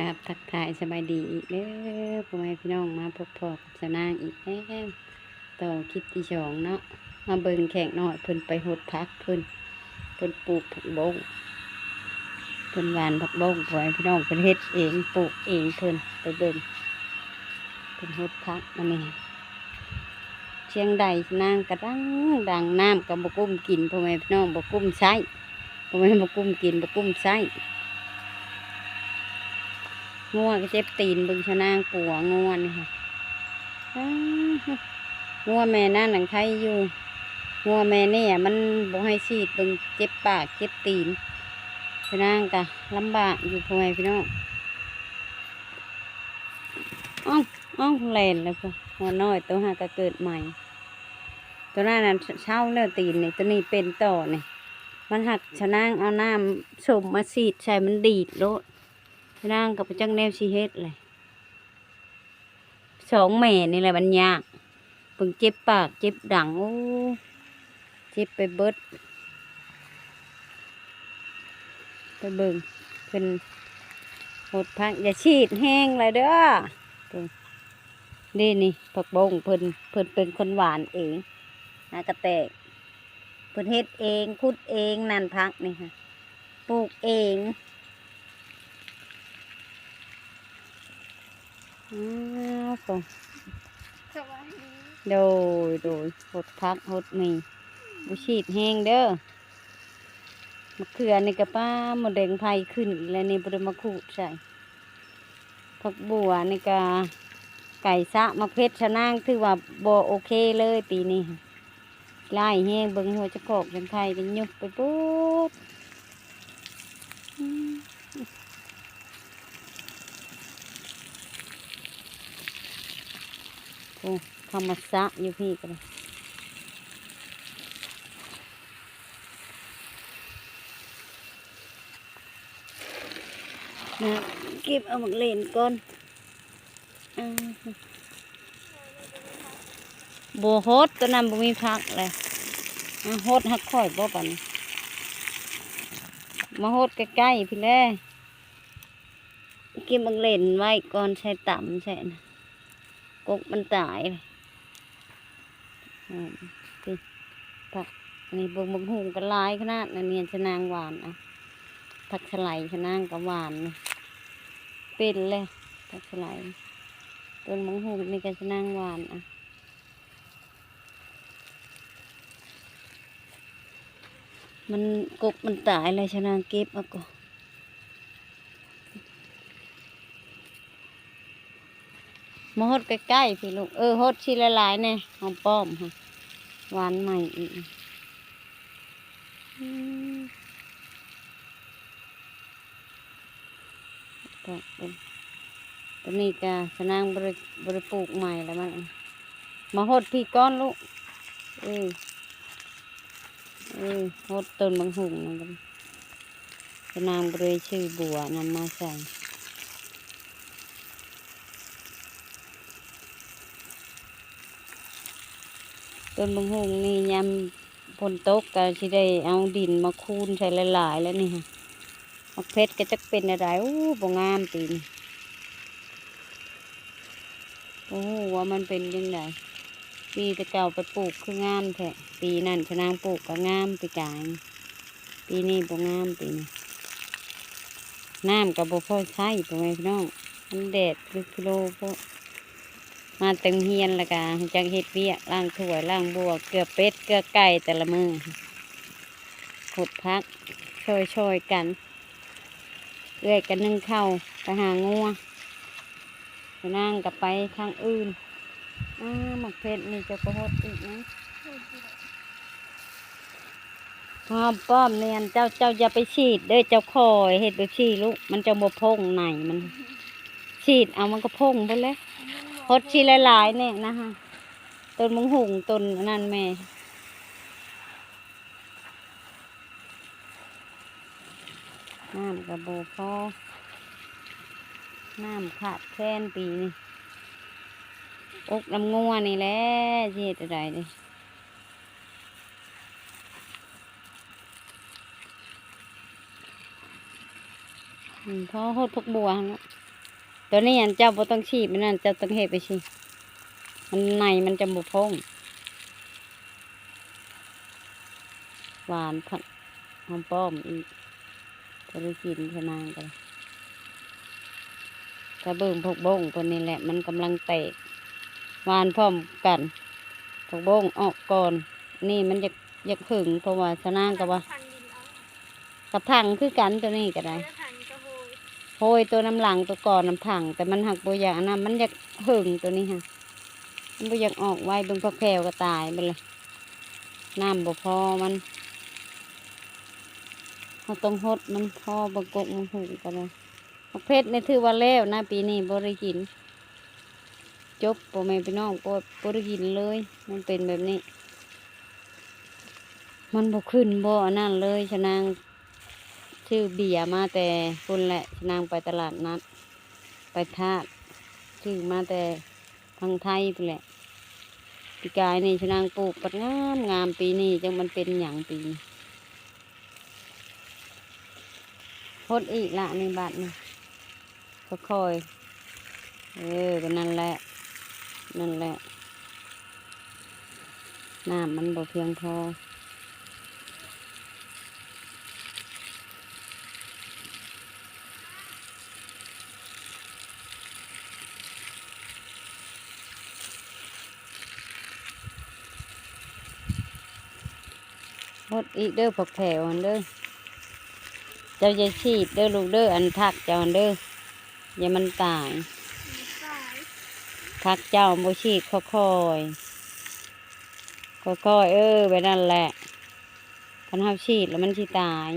ຄັບ ທັກທາຍສະບາຍດີອີກເດີ ພໍ່ແມ່ພີ່ນ້ອງ ມາພົບພໍ້ກັບສາວນາງອີກແລ້ວ ຕໍ່ຄລິບທີສອງເນາະ. ມາເບິ່ງແຂກນ້ອຍເພິ່ນໄປຫົດຜັກເພິ່ນ ເພິ່ນປູກຜັກບົ້ງ ເພິ່ນຫວ່ານຜັກບົ້ງ ພໍ່ແມ່ພີ່ນ້ອງ ເພິ່ນເຮັດເອງ ປູກເອງເພິ່ນ ໄປເບິ່ງ ເພິ່ນຫົດຜັກອັນນີ້. ຊຽງໃດນາງກະດັງດັງ ນ້ຳກະບໍ່ກຸ້ມກິນ ພໍ່ແມ່ພີ່ນ້ອງ ບໍ່ກຸ້ມໃຊ້ ບໍ່ແມ່ນບໍ່ກຸ້ມກິນ ບໍ່ກຸ້ມໃຊ້. ງົວກະເຈັບຕີນ ເບິ່ງຊະນາງປົວງົວນີ້ ງົວແມ່ນັ້ນຫັ້ນໄຄຢູ່ ງົວແມ່ນີ້ມັນບໍ່ໃຫ້ສີດ ເບິ່ງເຈັບປາກເຈັບຕີນ ຊະນາງກະລຳບາກຢູ່ ພໍ່ແມ່ພີ່ນ້ອງ. ອ້າວ ອ້າວ ແລ່ນແລ້ວ ຫົວນ້ອຍໂຕຫາກະເກີດໃໝ່ ໂຕນັ້ນນະເຊົາແລ້ວຕີນນີ້ ໂຕນີ້ເປັນຕໍ່ນີ້ ມັນຫາກຊະນາງເອົານ້ຳສົ້ມມາສີດໃສ່ ມັນດີດໂລດ ຊະນາງກະບໍ່ຈັກແນວຊິເຮັດແຫຼະ. ສອງແມ່ນີ້ແຫຼະມັນຍາກ ເບິ່ງເຈັບປາກເຈັບດັງ ໂອ້ ເຈັບໄປເບິດ. ໄປເບິ່ງເພິ່ນຫົດຜັກ ຢ່າສີດແຮງຫຼາຍເດີ. ເດ້ນີ້ ຜັກບົ້ງເພິ່ນ ເພິ່ນເປັນຄົນຫວ່ານເອງ ຫາກະແຕກ ເພິ່ນເຮັດເອງ ຂຸດເອງ ນັ້ນຜັກນີ້ຫະ ປູກເອງ. ອ້າວ ໂຕ ສະບາຍດີ ໂດຍ ໂດຍ ຫົດຜັກຫົດໝີ່ ບໍ່ສີດແຮງເດີ. ມະເຂືອນີ້ກະ ປ້າ ມົດແດງໄຟຂຶ້ນອີກແລ້ວນີ້ ບໍ່ໄດ້ມາຂູດໃສ່. ຜັກບົວນີ້ກະໄກ່ຊະ ໝາກເພັດຊະນາງຖືວ່າບໍ່ໂອເຄເລີຍປີນີ້ ຫຼາຍແຮງ ເບິ່ງຫົວຈະກອກຈັງໄຂ່ກະຍຸບໄປເບິດ. ໂອ້ ເຂົ້າມາຊະຢູ່ພີ້ກະໄດ້ ນະ ເກັບເອົາໝາກເຫຼັ້ນກ່ອນ. ບໍ່ຫົດ ໂຕນັ້ນບໍ່ມີຜັກແຫຼະ ຫົດໃຫ້ຂ້ອຍບໍ່ບາດນີ້ ມາຫົດໃກ້ໆພີ້ແຫຼະ. ເກັບໝາກເຫຼັ້ນໄວ້ກ່ອນ ໃສ່ຕຳໃສ່ນະ ກົກມັນຕາຍ. ອືມ ນີ້ ຜັກ ນີ້ເບິ່ງ ບັກຫຸ່ງກະຫຼາຍຂະໜາດນັ້ນ ນີ້ຊະນາງຫວ່ານ ອະ ຜັກສະໄຫຼຊະນາງກະຫວ່ານ ເປັນແລ້ວ ຜັກສະໄຫຼ ຕົ້ນບັກຫຸ່ງນີ້ກະຊະນາງຫວ່ານ ອະ ມັນ ກົກມັນຕາຍແລ້ວ ຊະນາງເກັບເອົາກ່ອນ. ມາຫົດໃກ້ໆພີ້ລູກ ເອີ ຫົດຊິຫຼາຍໆແດ່ ຫອມປ້ອມຫະ ຫວ່ານໃໝ່ອີກ ອືມ. ໂຕນີ້ກະຊະນາງບໍ່ໄດ້ ບໍ່ໄດ້ປູກໃໝ່ລະມັນ ມາຫົດພີ້ກ່ອນລູກ ເອີ ເອີ ຫົດຕົ້ນບັກຫຸ່ງນັ້ນ ຊະນາງບໍ່ໄດ້ຊື້ບົວນຳມາໃສ່. ຕົ້ນບັກຫຸ່ງນີ້ຍາມຝົນຕົກກະຊິໄດ້ເອົາດິນມາຄູນໃສ່ຫຼາຍໆແລ້ວນີ້ ໝາກເພັດກະຈັກເປັນແນວໃດ ໂອ້ ບໍ່ງາມປີນີ້ ບໍ່ຮູ້ວ່າມັນເປັນຈັ່ງໃດ. ປີແຕ່ເກົ່າໄປປູກຄືງາມແທ້ ປີນັ້ນຊະນາງປູກກະງາມປີກາຍ ປີນີ້ບໍ່ງາມປີນີ້ ນ້ຳກະບໍ່ພໍໃຊ້ ພໍ່ແມ່ພີ່ນ້ອງ ມັນແດດລຶກພິໂລໂພດ. ມາແຕ່ໂຮງຮຽນລະກະຮູ້ຈັກເຮັດວຽກ ລ້າງຖ້ວຍ ລ້າງບົວ ເກືອເປັດ ເກືອໄກ່ ແຕ່ລະມື້ ຫົດຜັກ ຊ່ອຍໆກັນ ເອື້ອຍກະໜຶ້ງເຂົ້າ ໄປຫາງົວ ຍານາງກະໄປທາງອື່ນ. ອ້າ ໝາກເພັດນີ້ເຈົ້າກະຫົດອີກນະ ຫອມປ້ອມນີ້ ອັນເຈົ້າ ເຈົ້າຢ່າໄປສີດເດີ ເຈົ້າຄ່ອຍເຮັດແບບຊີ້ລູກ ມັນຈັ່ງບໍ່ພົ້ງໃນມັນ ສີດເອົາມັນກະພົ້ງເບິດແລ້ວ. ຫົດຊິຫຼາຍໆແນ່ນະ ຕົ້ນບັກຫຸ່ງ ຕົ້ນອັນນັ້ນແມ່ ນ້ຳກະບໍ່ພໍ ນ້ຳຂາດແຄນປີນີ້ ອົກນຳງົວນີ້ແຫຼະ ຊິເຮັດແນວໃດເດ. ອືມ ພໍຫົດຜັກບົວຫັ້ນແຫຼະ ຕົວນີ້ອັນເຈົ້າບໍ່ຕ້ອງສີບ ອັນນັ້ນເຈົ້າຕ້ອງເຮັດໄປຊີ້ ມັນໃນມັນຈະບໍ່ໂພງ. ຫວານຜັກຫອມປ້ອມອີກ ພໍໄດ້ກິນຊະນາງກໍໄດ້. ຖ້າເບິ່ງຜັກບົ້ງເພິ່ນນີ້ແຫຼະ ມັນກຳລັງແຕກ ຫວານພ້ອມກັນ. ຜັກບົ້ງອອກກ່ອນ ນີ້ມັນຢາກ ຢາກເຫິງ ເພາະວ່າຊະນາງກໍວ່າ ກັບຖັງຄືກັນ ຕົວນີ້ກໍໄດ້ ໂຮຍຕົວນຳຫຼັງ ຕົວກ່ອນນຳຖັງ ແຕ່ມັນຫາກບໍ່ຢາກອັນນັ້ນ ມັນຢາກເຫິງຕົວນີ້ຫັ້ນ ມັນບໍ່ຢາກອອກໄວ. ເບິ່ງຜັກແພວກໍຕາຍເບິດລະ ນ້ຳບໍ່ພໍມັນ ເຮົາຕ້ອງຫົດມັນພໍ ບາງກົກບາງຫູກໍໄດ້. ໝາກເຜັດນີ້ຖືວ່າແລ້ວນະ ປີນີ້ບໍ່ໄດ້ກິນ ຈົບ ພໍ່ແມ່ພີ່ນ້ອງ ບໍ່ ບໍ່ໄດ້ກິນເລີຍ ມັນເປັນແບບນີ້ ມັນບໍ່ຂຶ້ນບໍ່ອັນນັ້ນເລີຍ. ຊະນາງຊື້ເບຍມາແຕ່ພຸ້ນແຫຼະ ຊະນາງໄປຕະຫຼາດນັດ ໄປທາດ ຊື້ມາແຕ່ ທາງໄທພຸ້ນແຫຼະ. ປີກາຍນີ້ຊະນາງປູກບັດງາມໆ ປີນີ້ຈັກມັນເປັນຫຍັງປີນີ້. ຫົດອີກລະນີ້ບາດນີ້ ຄ່ອຍໆ ເອີ ກໍນັ້ນແຫຼະ ນັ້ນແຫຼະ ນ້ຳມັນບໍ່ພຽງພໍ. ຫົດອີກເດີ ຜັກແພວຫັ້ນເດີ ເຈົ້າຢ່າສີດເດີລູກເດີ ອັນຜັກເຈົ້າຫັ້ນເດີ ຢ່າມັນຕາຍ ຜັກເຈົ້າບໍ່ສີດ ຄ່ອຍໆ ຄ່ອຍໆ ເອີ ແບບນັ້ນແຫຼະ. ຄັນເຮົາສີດແລ້ວມັນຊິຕາຍ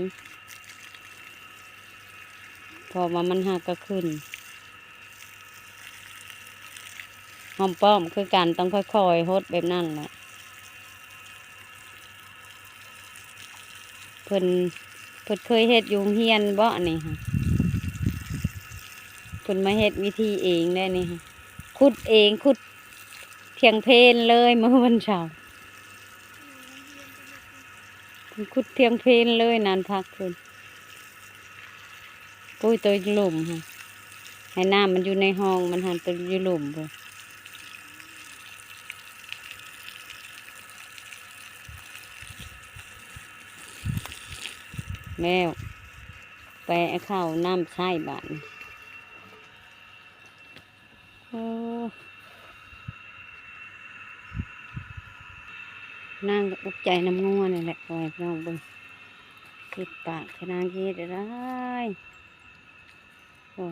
ເພາະວ່າມັນຫາກກະຂຶ້ນ. ຫອມປ້ອມຄືກັນ ຕ້ອງຄ່ອຍໆຫົດແບບນັ້ນແຫຼະ. ເພິ່ນ ເພິ່ນເຄີຍເຮັດຢູ່ໂຮງຮຽນບໍ່ອັນນີ້? ເພິ່ນມາເຮັດວິທີເອງໄດ໋ນີ້ ຂຸດເອງ ຂຸດ ທ່ຽງເພນເລີຍ ມື້ວັນເສົາ ເພິ່ນຂຸດທ່ຽງເພນເລີຍ ນານຜັກເພິ່ນ. ປຸ້ຍ ໂຕຢູ່ລຸ່ມຫັ້ນ ໃຫ້ນ້ຳມັນຢູ່ໃນຮ່ອງມັນຫັ້ນ ໂຕຢູ່ລຸ່ມພຸ້ນ. ແລ້ວ ໄປເອົາເຂົ້ານ້ຳໃຊ້ບາດນີ້. ໂອ້ ນາງກໍອຸກໃຈນຳງົວນີ້ແຫຼະ ພໍ່ແມ່ພີ່ນ້ອງເບິ່ງ ເຈັບປາກ ຊະນາງຊິເຮັດໄດ້ ໂອ້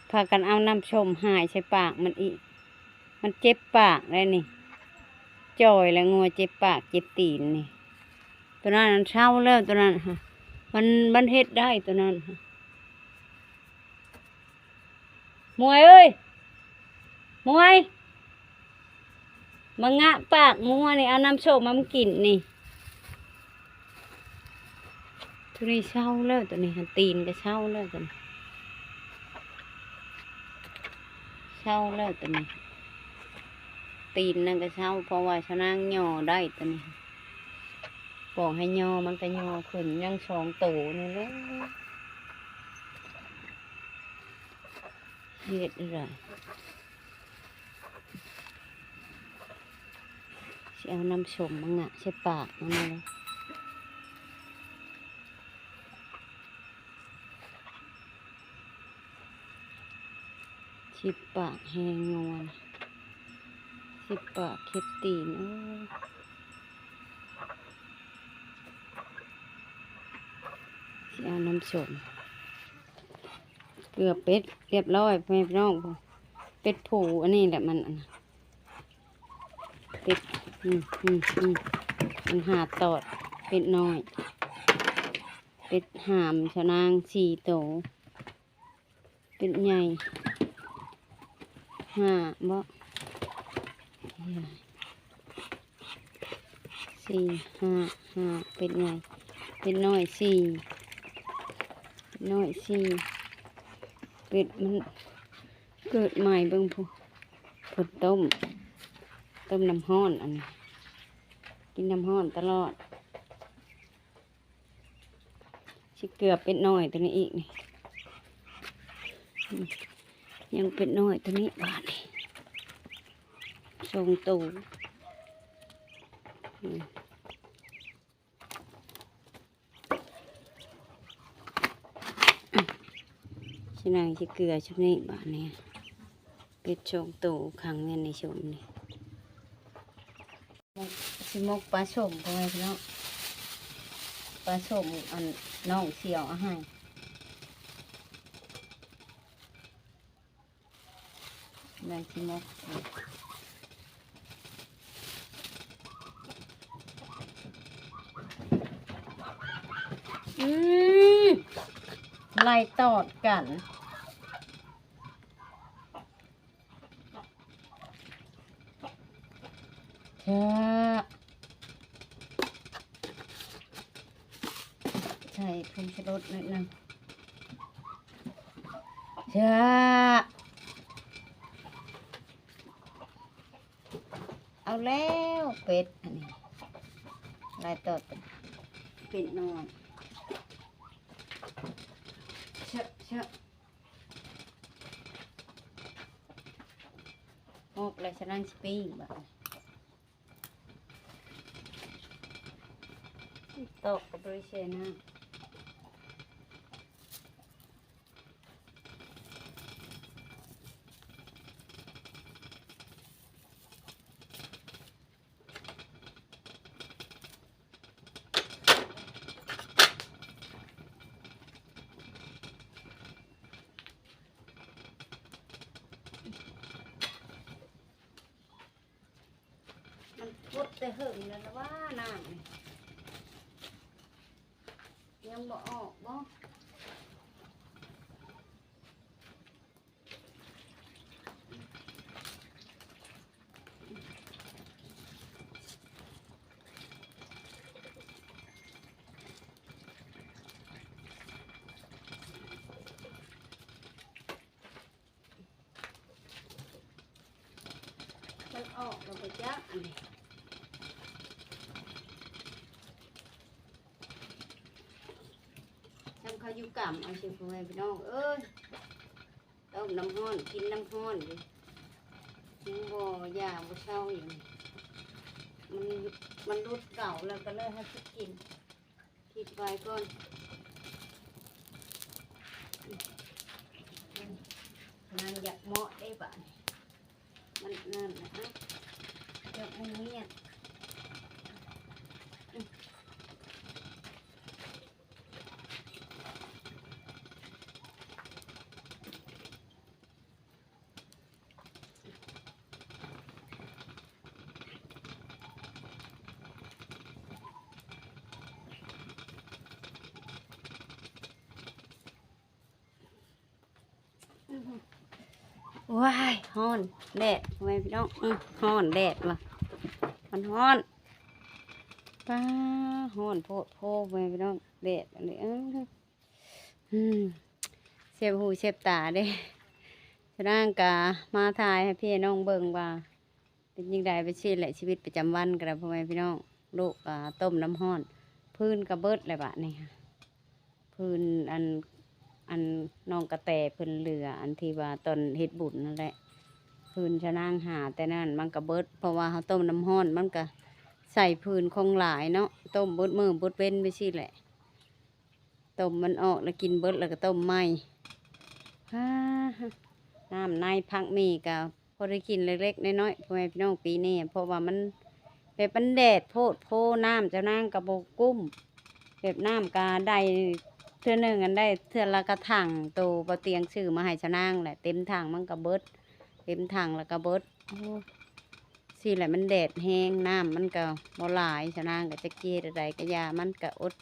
ພາກັນເອົານ້ຳສົ້ມຫາຍໃສ່ປາກມັນອີກ ມັນເຈັບປາກໄດ໋ນີ້ ຈ່ອຍແລ້ວ ງົວເຈັບປາກເຈັບຕີນນີ້. ຕົວນັ້ນເຊົາແລ້ວ ຕົວນັ້ນຫະ ມັນ ມັນເຮັດໄດ້ຕົວນັ້ນຫະ. ໝວຍເອີຍ ໝວຍ ມາງະປາກງົວນີ້ ເອົານ້ຳສົ້ມມາມັນກິນນີ້. ຕົວນີ້ເຊົາແລ້ວ ຕົວນີ້ຫັ້ນ ຕີນກໍເຊົາແລ້ວ ຕົວນີ້ເຊົາແລ້ວ ຕົວນີ້ ຕີນນັ້ນກໍເຊົາ ເພາະວ່າຊະນາງຍໍ່ໄດ້ ຕົວນີ້ ບອກໃຫ້ຍໍ້ ມັນກໍຍໍ້ຂຶ້ນ ຍັງສອງໂຕນີ້ແຫຼະ ເຮັດໄດ້. ຊິເອົານ້ຳສົ້ມມາງະໃສ່ປາກມັນນີ້ແຫຼະ ເຈັບປາກແຮງງົວ ເຈັບປາກເຈັບຕີນ ໂອ້ ຊິເອົານ້ຳສົ້ມ ເກືອບເປັດຮຽບຮ້ອຍ ພໍ່ແມ່ພີ່ນ້ອງ ເປັດຜູ້ອັນນີ້ແຫຼະ ມັນອັນ ເປັດ ອືມ ອືມ ອືມ ມັນຫາຕອດ ເປັດນ້ອຍ ເປັດຫາມຊະນາງສີ່ໂຕ ເປັດໃຫຍ່ຫ້າບໍ ສີ່ ຫ້າ ຫ້າ ເປັດໃຫຍ່ ເປັດນ້ອຍສີ່ ເປັດນ້ອຍສີ່ ເປັດມັນເກີດໃໝ່ ເບິ່ງພຸ້ນ ເພິ່ນຕົ້ມ ຕົ້ມນ້ຳຮ້ອນ ອັນນີ້ ກິນນ້ຳຮ້ອນຕະຫຼອດ. ຊິ ຊິເກືອເປັດນ້ອຍໂຕນີ້ອີກນີ້ ອືມ ຍັງເປັດນ້ອຍໂຕນີ້ບາດນີ້ ສອງໂຕ ອືມ. ຊິນັ່ງຊິເກືອຊ່ຳນີ້ບາດນີ້ ເປັດສອງໂຕຂັງແມ່ນໃນຊຸມນີ້ ຊິໝົກປາສົ້ມ ພໍ່ແມ່ພີ່ນ້ອງ ປາສົ້ມອັນນ້ອງສ່ຽວເອົາໃຫ້. ແມ່ນຊິໝົກ ອືມ ໄລ່ຕອດກັນ ແຊບ ໃສ່ຜົງຊູລົດໜ້ອຍໜຶ່ງ ແຊບ ເອົາແລ້ວເປັດ ອັນນີ້ ລາຍຕໍ່ເປັດນ້ອຍ ເຊາະ ເຊາະ ອອກແລ້ວ ສະນັ້ນຊິປີ້ງບາດນີ້ ຕອກກໍບໍ່ໄດ້ແຊ່ນ້ຳ. ມັນກົດແຕ່ເຫິງແລ້ວລະວ່າ ນ້ຳນີ້ຍັງບໍ່ອອກບໍ? ມັນອອກແລ້ວບໍ່ຈັກ ອັນນີ້ ນຳເຂົາຢູ່ກຳເອົາຊິ ພໍ່ແມ່ພີ່ນ້ອງເອີຍ ຕົ້ມນ້ຳຮ້ອນ ກິນນ້ຳຮ້ອນຢູ່ ຍັງບໍ່ຢາບໍ່ເຊົາຢູ່ ມັນ ມັນຫຼຸດເກົ່າແລ້ວ ກໍເລີຍຫາຊິກິນ ຄິດໄວ້ກ່ອນ ມັນຢາກເໝາະເດ້ບາດນີ້ ມັນນັ້ນນະ ເຈົ້າມັນງຽດ. ໂອ້ຍ ຮ້ອນ ແດດ ພໍ່ແມ່ພີ່ນ້ອງ ອື ຮ້ອນ ແດດວ່າ ມັນຮ້ອນ ປ້າ ຮ້ອນໂພດໂພ ພໍ່ແມ່ພີ່ນ້ອງ ແດດອັນນີ້ ເອີ ອືມ ແສບຫູແສບຕາເດ້ ສະນັ້ນກະມາຖ່າຍໃຫ້ພີ່ນ້ອງເບິ່ງວ່າ ເປັນຈັ່ງໃດ ໄປຊີ້ແຫຼະ ຊີວິດປະຈຳວັນກໍໄດ້ ພໍ່ແມ່ພີ່ນ້ອງ ລູກກໍຕົ້ມນ້ຳຮ້ອນ ຟືນກໍເບິດແລ້ວບາດນີ້ ຟືນອັນ ອັນນ້ອງກະແຕເພິ່ນເຫຼືອ ອັນທີ່ວ່າຕອນເຮັດບຸນນັ້ນແຫຼະ ຟືນຊະນາງຫາແຕ່ນັ້ນມັນກໍເບິດ ເພາະວ່າເຮົາຕົ້ມນ້ຳຮ້ອນ ມັນກໍໃຊ້ຟືນຂອງຫຼາຍເນາະ ຕົ້ມເບິດມື້ເບິດເວັນໄປຊີ້ແຫຼະ. ຕົ້ມມັນອອກແລ້ວ ກິນເບິດແລ້ວກໍຕົ້ມໃໝ່ ອາ ນ້ຳໃນຜັກໝີ່ກໍພໍໄດ້ກິນເລັກໆນ້ອຍໆ ພໍ່ແມ່ພີ່ນ້ອງ ປີນີ້ ເພາະວ່າມັນ ແບບມັນແດດໂພດໂພ ນ້ຳເຈົ້ານາງກໍບໍ່ກຸ້ມ ແບບນ້ຳກໍໄດ້ເທື່ອໜຶ່ງ ອັນໄດ້ເທື່ອລະກະຖັງ ໂຕບໍ່ຕຽງຊື້ມາໃຫ້ເຈົ້ານາງແຫຼະ ເຕັມຖັງມັນກໍເບິດ ເຕັມຖັງແລ້ວກໍເບິດ ໂອ້ ຊີ້ແຫຼະ ມັນແດດແຮງ ນ້ຳມັນກໍບໍ່ຫຼາຍ ຊະນາງກໍຈັກຊິເຮັດແນວໃດກໍຢ່າ ມັນກໍອົດ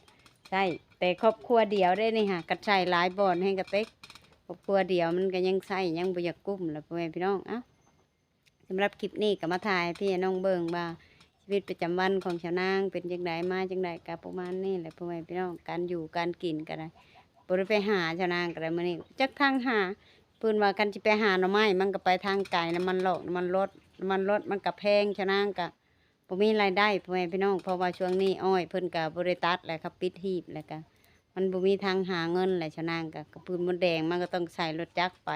ໃຊ້ ແຕ່ຄອບຄົວດຽວເດ້ນີ້ຫາ ຄັນໃຊ້ຫຼາຍບ່ອນແຮງກະເຕັກ ຄອບຄົວດຽວມັນກໍຍັງໃຊ້ ຍັງບໍ່ຢາກກຸ້ມລະ ພໍ່ແມ່ພີ່ນ້ອງ. ເອົ້າ ສຳລັບຄລິບນີ້ກໍມາຖ່າຍໃຫ້ພີ່ນ້ອງເບິ່ງວ່າ ຊີວິດປະຈຳວັນຂອງຊາວນາງເປັນຈັ່ງໃດ ມາຈັ່ງໃດ ກໍປະມານນີ້ແຫຼະ ພໍ່ແມ່ພີ່ນ້ອງ. ການຢູ່ການກິນກໍໄດ້ ບໍ່ໄດ້ໄປຫາຊາວນາງກໍໄດ້ ມື້ນີ້ຈັກທາງຫາ ເພິ່ນວ່າຄັນຊິໄປຫາໜໍ່ໄມ້ ມັນກໍໄປທາງໄກ ນ້ຳມັນລອກ ນ້ຳມັນລົດ ນ້ຳມັນລົດມັນກໍແພງ ຊາວນາງກໍບໍ່ມີລາຍໄດ້ ພໍ່ແມ່ພີ່ນ້ອງ. ເພາະວ່າຊ່ວງນີ້ອ້ອຍເພິ່ນກໍບໍ່ໄດ້ຕັດ ແລ້ວເຂົາປິດຮີບ ແລ້ວກໍ ມັນບໍ່ມີທາງຫາເງິນແຫຼະ ຊາວນາງກໍ ກະປືນມົດແດງ ມັນກໍຕ້ອງໃຊ້ລົດຈັກໄປ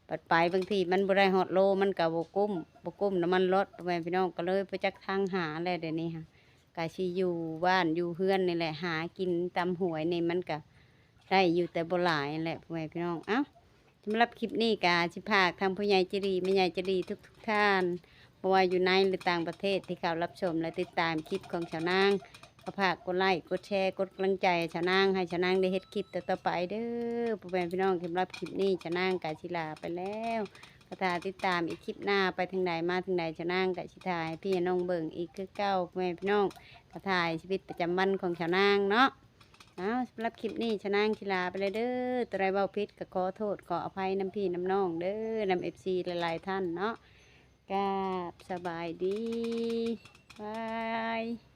ບັດໄປບາງທີມັນບໍ່ໄດ້ຮອດໂລ ມັນກໍບໍ່ກຸ້ມ ບໍ່ກຸ້ມນ້ຳມັນລົດ ພໍ່ແມ່ພີ່ນ້ອງ ກໍເລີຍບໍ່ຈັກທາງຫາແລ້ວ ດຽວນີ້ຫາ ກະຊິຢູ່ບ້ານຢູ່ເຮືອນນີ້ແຫຼະ ຫາກິນຕາມຫ້ວຍນີ້ ມັນກະໄດ້ຢູ່ແຕ່ບໍ່ຫຼາຍແຫຼະ ພໍ່ແມ່ພີ່ນ້ອງ. ເອົ້າ ສຳລັບຄລິບນີ້ກະຊິຝາກທາງຜູ້ໃຫຍ່ໃຈດີ ແມ່ໃຫຍ່ໃຈດີທຸກໆທ່ານ ບໍ່ວ່າຢູ່ໃນ ຫຼື ຕ່າງປະເທດ ທີ່ເຂົ້າຮັບຊົມ ແລະ ຕິດຕາມຄລິບຂອງຊາວນາງ ກໍຝາກກົດໄລ້ ກົດແຊ ກົດກຳລັງໃຈໃຫ້ຊາວນາງ ໃຫ້ຊາວນາງໄດ້ເຮັດຄລິບຕໍ່ໆໄປເດີ ພໍ່ແມ່ພີ່ນ້ອງ. ສຳລັບຄລິບນີ້ຊາວນາງກະຊິລາໄປແລ້ວ ກໍຖ້າຕິດຕາມອີກຄລິບໜ້າ ໄປທາງໃດມາທາງໃດ ຊາວນາງກະຊິຖ່າຍໃຫ້ພີ່ໃຫ້ນ້ອງເບິ່ງອີກຄືເກົ່າ ພໍ່ແມ່ພີ່ນ້ອງ ກໍຖ່າຍຊີວິດປະຈຳວັນຂອງຊາວນາງເນາະ. ເອົາ ສຳລັບຄລິບນີ້ຊາວນາງຊິລາໄປແລ້ວເດີ ຕົວໃດເວົ້າຜິດກໍຂໍໂທດຂໍອະໄພນຳພີ່ນຳນ້ອງເດີ ນຳເອັຟຊີຫຼາຍໆທ່ານເນາະ. ກາບສະບາຍດີ ບາຍ.